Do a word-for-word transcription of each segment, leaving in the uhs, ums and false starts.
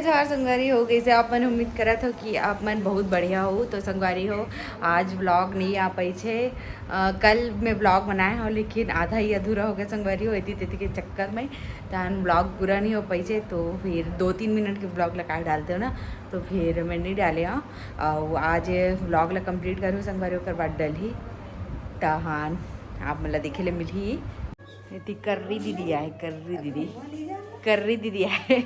जोहार संगवारी हो, कइसे आप मन? उम्मीद करत हो कि आप मन बहुत बढ़िया हो। तो संगवारी हो, आज व्लॉग नहीं आ पाई छे। अ, कल मैं व्लॉग बनाए हो, लेकिन आधा ही अधूरा हो गया संगवारी हो, एती तेती के चक्कर में तहन व्लॉग पूरा नहीं हो पाई छे। तो फिर दो तीन मिनट के व्लॉग ला काहे डालते हो ना, तो फिर मैं नहीं डाले हो। अउ आज व्लॉग ला कंप्लीट करूँ संगवारी, ओकर बाद डलही तहन आप मन ला देखे ले मिलही। एती कर्री दीदी आए, कर्री दीदी, कर्री दीदी आए।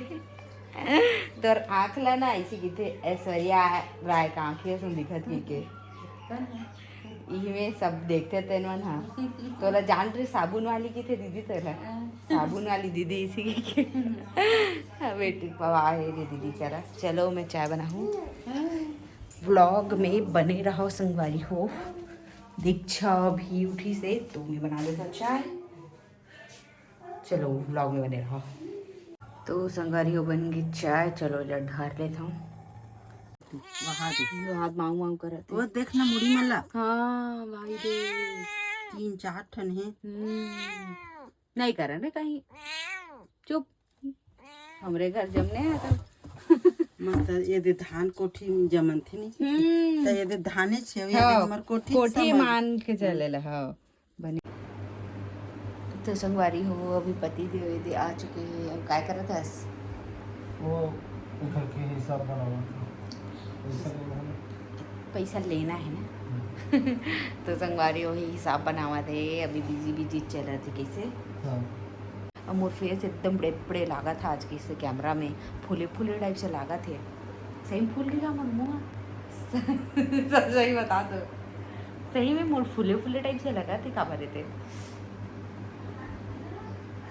तोर आँख ला ना ऐसी किथे ऐश्वर्या राय का आँखी असन दिखत ही के। इही में सब देखते तेन मन हा। तोला जान रे साबुन वाली किथे दीदी तोला। साबुन वाली दीदी इसी के। हाँ, बेटी पवा है रे दीदी चला। चलो मैं चाय बनाहूँ। व्लॉग में बने रहो संगवारी हो। दीक्षा अभी उठी से तो मैं बना लेता चाय। चलो व्लॉग में बने रहो। तो संगवारी हो बन गई चाय, चलो जरा ढार लेता हूँ। वहाँ दे। जो हाथ मांग मांग करत हे। वो देख ना मुड़ी मन ला। हाँ भाई रे। तीन चार ठन हे। हम्म। नहीं करन रे कहीं। चुप। हमरे घर जमने है तो। मस्त ये दे धान कोठी जमन थे नहीं। हम्म। तो ये दे धाने छे, ये दे हाँ, हमर कोठी कोठी समझ। मान के चले ला, हाँ। बने। तो संगवारी हो, अभी पति देव एदे आ चुके हैं। अब काय करत हस? वो घर के हिसाब बनावत हे। पैसा लेना है। पैसा लेना है ना? हम्म। तो संगवारी वही हिसाब बनावत हे, अभी बिजी बिजी चलत हे। कैसे? हाँ। अब मोर फेस एकदम बड़े बड़े लागत हे आज कैसे कैमरा में, फूले फूले टाइप से लागत हे। सही में फूल गे का मोर मुँह? सही बता तो। सही में मोर फूले फूले टाइप से लगा थे, काबर रहते।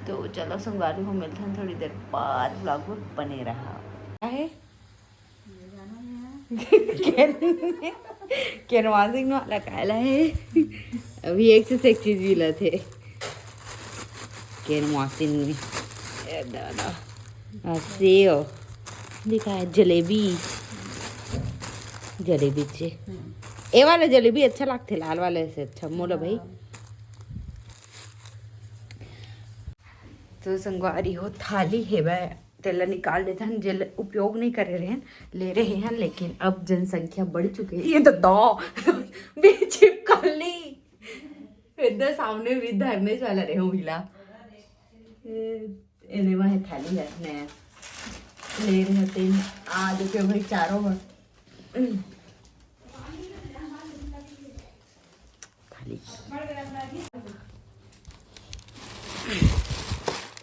तो चलो संगवारी हो, मिलते हैं थोड़ी देर बाद, व्लॉग में बने रहा। क्या है? कैन-, कैनवासिंग वाला काला है। अभी एक से एक चीज मिला थे। कैनवासिंग में। ए दादा। आ, सेव। दिखा है जलेबी। जलेबी चे। ए वाला जलेबी अच्छा लागथे, लाल वाले से अच्छा। मोला भाई। तो संगवारी हो, थाली हेवय, तेला निकाल लेथन, जेला उपयोग नहीं करे रहेन, ले रहे हैं, लेकिन अब जनसंख्या बढ़ चुके हे। ये तो दो बीच चिपका ली, इधर सामने भी धरने वाला रहे हुईला। ए, एने वह थाली है नया, ले रहे हैं तेन, आ देखे भाई चारों ओर। खाली।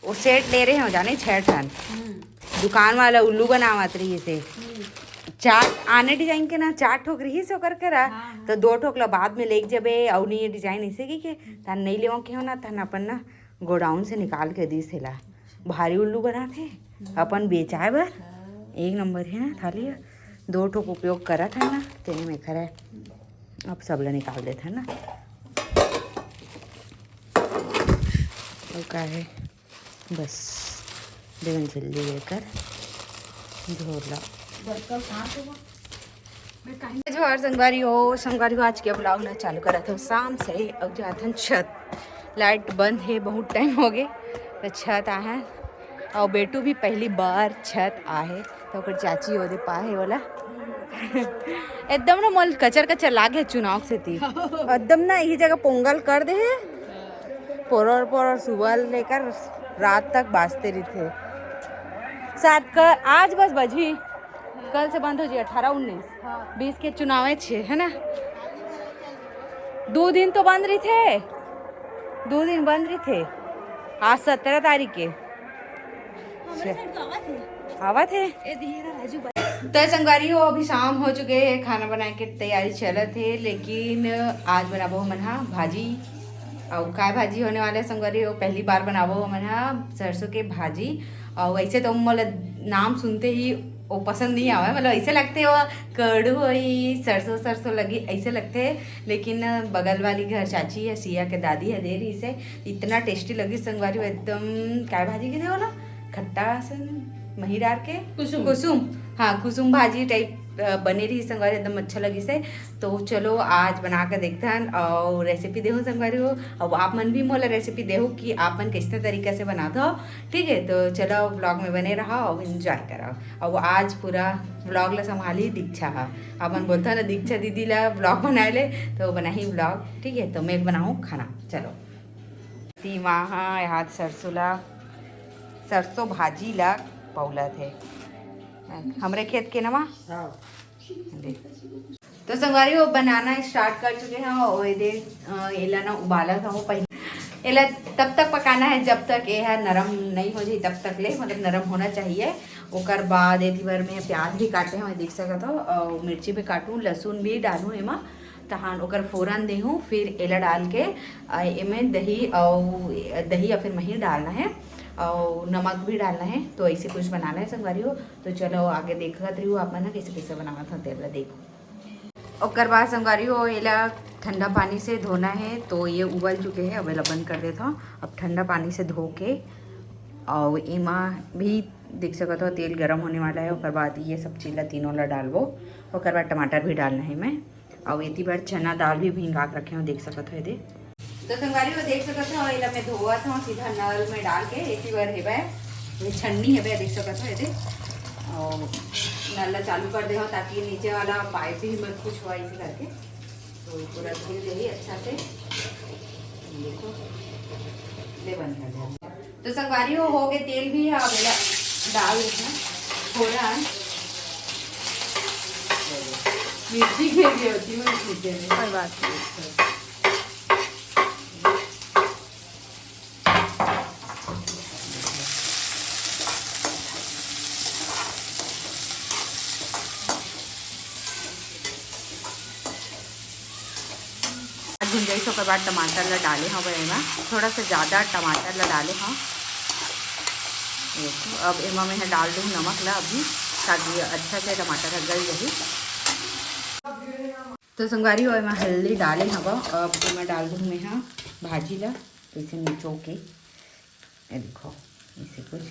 वो सेट ले रहे हो जाने, छह ठन। दुकान वाला उल्लू बनावत रहिसे। चार आने डिजाइन के ना, चार ठोक रहिसे ओकर करा, हाँ, हाँ। तो दो ठोक ला बाद में लेके जबे, अउ नहीं डिजाइन इसे की के, तन नहीं लेवा के हो ना, तन अपन ना गोडाउन से निकाल के दिस हेला। भारी उल्लू बनाथे, अपन बेचाए बर। एक नंबर हे ना थाली ह। दो ठोक उपयोग करत हे ना, तेने में खरे। अब सब ला निकाल देथे ना। अउ का हे, बस देवन जल्दी लेकर झोर ला। जोहार संगवारी हो, संगवारी हो, आज के vlog ना चालू करत हो शाम से। अब जाथन छत, लाइट बंद हे, बहुत टाइम हो गए, तो छत आहे। और बेटू भी पहली बार छत आहे, तो ओकर चाची ओदे पाहे वाला। एकदम ना मोल कचर कचर लागे चुनाव से ती। एकदम ना यही जगह पोंगल कर दे हे, पोरर पोरर सुबह लेकर रात तक बाजते रहिथे। सात कर आज बस बजी, कल से बंद हो जी, अठारह उन्नीस। हाँ। बीस के चुनाव हे, छे, है ना? दो दिन तो बंद रहिथे, दो दिन बंद रहिथे। आज सत्रह तारीख के। हमरे छे। साइड तो आवत हे। आवत हे? ए, दिहेरा राजू भाई। तो संगवारी हो, अभी शाम हो चुके हे, खाना बनाए के तैयारी चलत हे, लेकिन आज बनाबो हमन हा भाजी। अउ काय भाजी होने वाले हे संगवारी हो, पहली बार बनाबो हमन हा सरसों के भाजी। अउ वैसे तो मोला नाम सुनते ही वो पसंद नहीं आवे, मतलब ऐसे लगथे वो कड़ू होई, सरसों सरसों लगी, ऐसे लगथे। लेकिन बगल वाली घर चाची हे, सिया के दादी हे, दे रहिसे, इतना टेस्टी लगी संगवारी हो, एकदम काय भाजी के थे बोला, खट्टा सन मही डार के कुसुम। कुसुम, हाँ, कुसुम भाजी टाइप अ, बने रही संगवारी, एकदम अच्छा लगिस हे। तो चलो आज बना के देखथन अउ रेसिपी देहूँ संगवारी हो। अब आप मन भी मोला रेसिपी देहू कि आप मन कैसने तरीका से बनात हो, ठीक है? तो चलो ब्लॉग में बने रहा अउ एंजॉय करा। अब आज पूरा ब्लॉग ला संभाली दीक्षा हा। अपन बोलता ना दीक्षा दीदी ला ब्लॉग बनाए ले, तो बनाही ब्लॉग, ठीक है? तो मैं बनाऊँ खाना। चलो, तीमा हा, यहाँ सरसों ला, सरसों भाजी ला पौलत हे हमरे खेत के नवा। हाँ। तो संगवारी हो बनाना स्टार्ट कर चुके हैं और ये दे, अ, एला ना उबालत हूँ पहले। एला तब तक पकाना है जब तक ये है नरम नहीं हो जाए, तब तक ले, मतलब नरम होना चाहिए। ओकर बाद एती बर मैं प्याज भी काटे हूँ, देख सकत हो, और मिर्ची भी काटूँ, लहसुन भी डालूँ एमा, तहान ओकर फोरन देहूँ, फिर एला डाल के, अ, एमे दही और दही या फिर मही डालना है और नमक भी डालना है। तो ऐसे कुछ बनाना है संगवारी हो। तो चलो आगे देखत रहियो आप मन ह कैसे कैसे बनावत हो, तेला देखो। ओकर बाद संगवारी हो, एला ठंडा पानी से धोना है। तो ये उबल चुके हैं, अब एला बंद कर देता हूँ। अब ठंडा पानी से धो के और एमा भी देख सकत हो तेल गरम होने वाला है। ओकर बाद ये सब चीज ला, तीनों ला डालबो। ओकर बाद टमाटर भी डालना है मैं। और एती बार चना दाल भी भिंगा के रखे हो, देख सकत हो एदे। तो संगवारी हो देख सकत हो, एला मैं धोवत हूँ सीधा नल में डाल के। एती बार हेबे, ये छन्नी हेबे, देख सकत हो एदे। और नल ला चालू कर दे हो ताकि नीचे वाला पाइप भी मत कुछ हुआ इसी करके। तो पूरा धुल जाही अच्छा से। देखो, ले बंद कर दे। तो संगवारी हो, हो गए तेल भी है, अब एला डाल देना फोरन। मिर्ची गिर गई होती है नीचे में। कोई बात नहीं। भुंजाइस ओकर बाद टमाटर ला डाले हव एमा, थोड़ा सा ज़्यादा टमाटर ला डाले हव। देखो, अब एमा मैं ह डाल दूँ नमक ला अभी, ताकि अच्छा से टमाटर ह गल जाही। तो संगवारी हो, एमा हल्दी डाले हव, अब एमा डाल दूँ मैं ह भाजी ला, इसे निचो के ये देखो, इसे कुछ।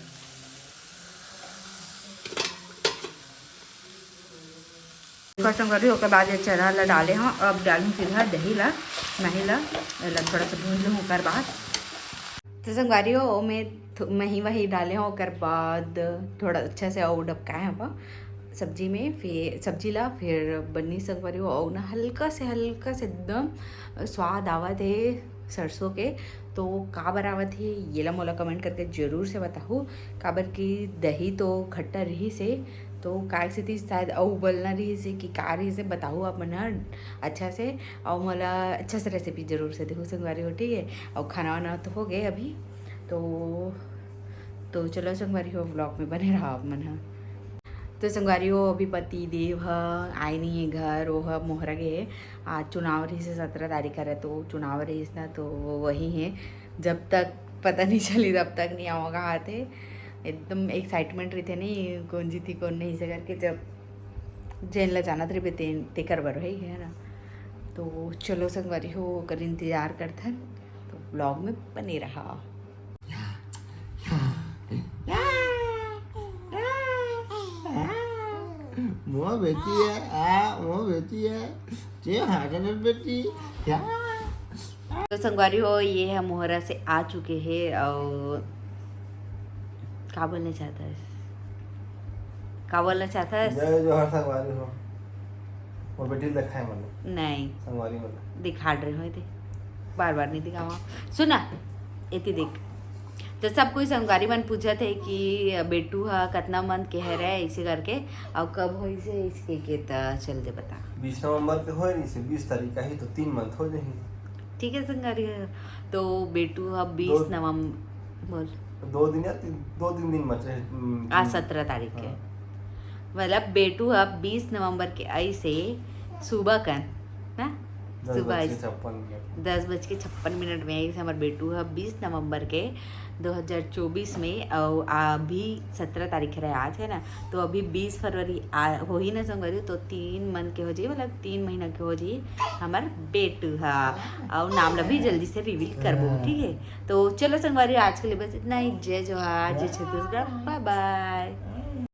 तो संगवारी, ओकर बाद ये चना ला डाले हव, अब डालूँ सीधा दही ला, मही ला, एला थोड़ा सा भून लूँ ओकर बाद। तो संगवारी हो, ओमे थो-, मही वही डाले हव, ओकर बाद थोड़ा अच्छा से अउ डबकाए हव सब्जी में, फिर सब्जी ला, फिर बनी संगवारी हो, अउ ना हल्का से, हल्का से एकदम स्वाद आवत हे सरसों के। तो काबर आवत हे, येला मोला कमेंट करके जरूर से बताहू, काबर कि दही तो खट्टा रहिस हे, तो काय सेती शायद अउ उबलना रहिस हे कि का रहिस हे, बताहू आप मन ह अच्छा से, अउ मोला अच्छा से रेसिपी जरूर से देहू संगवारी हो, ठीक है। अउ खाना वाना तो हो गए अभी, तो, तो चलो संगवारी हो, ब्लॉग में बने रहा आप मन ह। तो संगवारी हो, अभी पति देव ह आए नहीं है घर, वो ह मोहरा गए हे। आज चुनाव रहिस हे, सत्रह तारीख हरे, तो चुनाव रहिस ना, तो वो वही है। जब तक पता नहीं चली, तब तक नहीं आओगा आते। एकदम एक्साइटमेंट रहिथे नहीं, कौन जीती कौन नहीं से करके, जब जेन ला जानत रहिबे ते, तेकर बर है, है ना। तो चलो संगवारी हो, ओकर इंतजार करथन, तो ब्लॉग में बने रहा। मोर बेटी है, आ, मोर बेटी है, जे हाथ में बेटी, या। तो संगवारी हो, ये है मोहरा से आ चुके हैं और का बोलना चाहता है, का बोलना चाहता है? जय जोहार संगवारी हो। मोर बेटी दिखाए मन। नहीं। संगवारी मन। दिखा रहे हो, इते बार बार नहीं दिखावा। सुना, इति देख। तो सब कोई संगवारी मन पूछत हे कि बेटू ह कतना मंथ के हरे, ऐसे करके, और कब होइस हे, इसके के त चल दे बता। बीस नवंबर के होए रहिस हे, बीस तारीख का ही तो तीन मंथ हो जाही। ठीक है संगवारी हो, तो बेटू ह बीस दो नवंबर, बोल। दो दिन या तीन, दो तीन दिन बचे हे, हम्म, आज तीन। सत्रह तारीख है। हाँ। मतलब बेटू ह बीस नवंबर के आइस हे सुबह कन, ना? दस सुबह बज के आइस, छप्पन मिनट। दस बज के छप्पन मिनट में आइस हे हमर बेटू ह बीस नवंबर के दो हज़ार चौबीस में, अउ अभी सत्रह तारीख रहे आज, है ना? तो अभी बीस फरवरी आ, होही ना संगवारी, तो तीन मंथ के हो जाही, मतलब तीन महीना के हो जाही हमर बेटू ह। अउ नाम ला भी जल्दी से रिवील करबो, ठीक है? तो चलो संगवारी, आज के लिए बस इतना ही। जय जोहार, जय छत्तीसगढ़, बाय बाय।